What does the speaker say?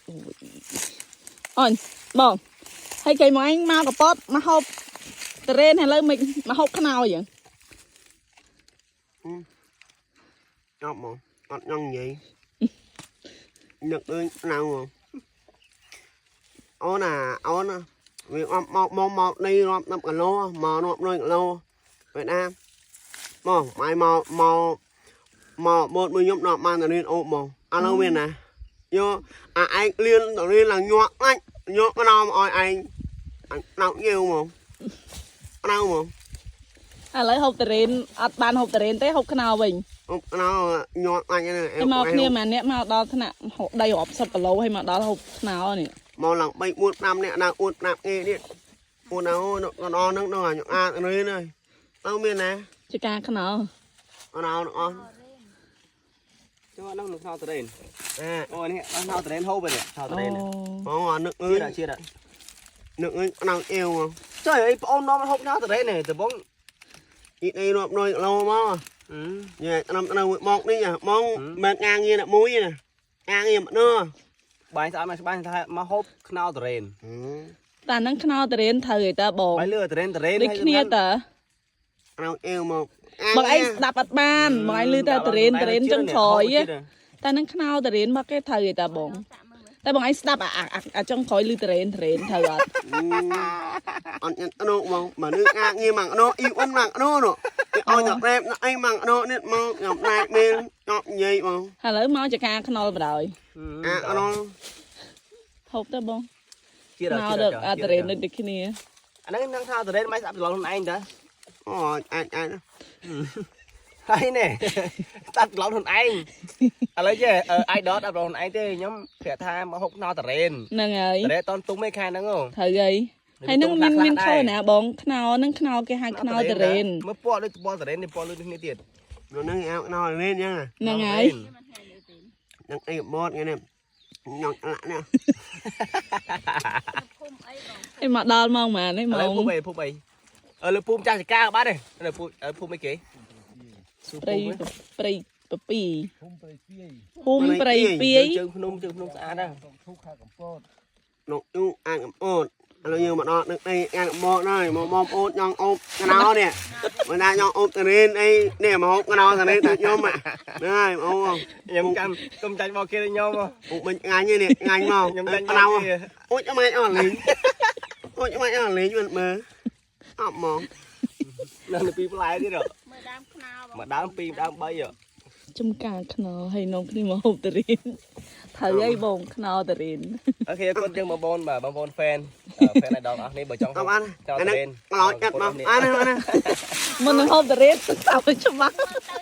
អូយអូនបងហើយគេមកឯងមកកពតមកហូបតរេនឥឡូវមិនមកហូបខ្នោយយ៉ាង អត់មកអត់ញ៉ងនិយាយនឹកអើយណៅមកអូនអាអូនវាអត់មកមកមកនេះរាប់10គីឡូមករាប់100គីឡូពេលណាមកម៉ៃមកមកមកបូតមួយខ្ញុំដល់បានទៅរៀនអូមកឥឡូវមានណាយកអាឯងលៀនទៅរៀនឡើងញាក់ណាច់ញាក់ណោមឲ្យឯងណៅញៀវមកណៅមក ឥឡូវហូបតរេនអត់បានហូបតរេនទេហូបខ្នោវិញ អូណៅញាក់ណាច់ហ្នឹង ហើយមកគ្នាម្នាក់មកដល់ថ្នាក់ហូបដីរាប់សិបគីឡូហើយមកដល់ហូបខ្នោនេះ មកឡើង3 4 5នាក់ដល់4 5គេនេះអូនអូនដល់ហ្នឹងដល់អារៀនហើយទៅមានណា ជាការខ្នោ អនអនអន ចូលហ្នឹងនឹងខ្នោតរេន អេ អូនេះខ្នោតរេនហូបនេះខ្នោតរេន បងអានឹកអើយ ជាតិជាតិ នឹកអើយណៅអេវមក ចុះអីប្អូននាំហូបខ្នោតរេននេះដំបង អ៊ីនេះរាប់រយគីឡូមកញ៉ែឆ្នាំទៅមកនេះមកមិនងាងារអ្នកមួយណាងាងារម្ដង បាយស្អាតមកច្បាស់ថាមកហូបខ្នោតរេន តាហ្នឹងខ្នោតរេនត្រូវឯតាបង បាយលឺតរេនតរេន ដូចគ្នាតា ណៅអេវមក បងឯងស្ដាប់អត់បានបងឯងឮតែតរេនតរេនចឹងក្រោយតែហ្នឹងខ្នោតរេនមកគេត្រូវឯតាបងតែបងឯងស្ដាប់អាអាចុងក្រោយឮតរេនតរេនត្រូវអត់ អត់ញ៉ាំណូមកមកនឹងងាងារមកណូអ៊ីអ៊ុនមកណូនោះឲ្យតែប្រែបអីមកណូនេះមកញ៉ាំណែមេញ៉ាំញ៉ៃមក ឥឡូវមកចការខ្នល់បណ្ដោយ អាអន ហូបទៅបង ជាតិ ខ្នោ ជាតិ ដល់អាតរេនដូចគ្នា អាហ្នឹងនឹងខ្នោតរេនមិនស្ដាប់ច្រឡំខ្លួនឯងតា អូអាចអាច ហើយនេះស្ដាប់ច្រឡំខ្លួនឯងឥឡូវចេះអាយដលស្ដាប់ច្រឡំខ្លួនឯងទេខ្ញុំប្រាប់ថាមកហូបខ្នោតរេន ហ្នឹងហើយ តរេនតន់ទុំឯខែហ្នឹងហ៎ ត្រូវហើយហើយនឹងមានមានខុសណាបងខ្នោហ្នឹងខ្នោគេហៅខ្នោតរេន មើលពណ៌ដូចពណ៌តរេននេះពណ៌លឿនគ្នាទៀត នឹងអោណោនេះអញ្ចឹង ហ្នឹងហើយ នឹងអីបតថ្ងៃនេះញ៉ាំឡាក់នេះ ហើយមកដល់ម៉ោងប៉ុន្មាននេះ ឥឡូ ម៉ោង វភូមិអីភូមិអីអឺលើភូមិចាស់ចកាបាត់ទេលើភូមិភូមិអីគេ ព្រៃព្រៃពពីភូមិព្រៃពាយ ជើងភ្នំជើងភ្នំស្អាតហ្នឹង នោះយូអាងកំអូនឥឡូវយើងមកដល់នឹកនេះអាងកំអូនហើយមកបងប្អូនញ៉ាំអូបកណោនេះមិនណាញ៉ាំអូបតរៀនអីនេះមកហូបកណោតរៀនដូចខ្ញុំហ្នឹងហើយអូ ខ្ញុំចាំកុំចាញ់បោកគេខ្ញុំ អូមិនងាញ់នេះងាញ់មក ខ្ញុំចាញ់ កណោអូចមិនអត់លេងអូចមិនអត់លេងមិនមើលអត់មក នៅពីផ្លែទៀត មើលដើមខ្នោបង មួយដើមពីរដើមបី ចំការខ្នោហើយនំគ្នាមកហូបតរៀនត្រូវហើយបងខ្នោតរៀន អូខេអរគុណយើងបងប្អូនបាទបងប្អូន fan fan អាយដលអស់នេះបើចង់ អត់បាន ចង់ អានេះ តរេន ឡោចកាត់មកអានេះអានេះ មុននឹងហូបតរៀនសិក្សាឲ្យច្បាស់ មើល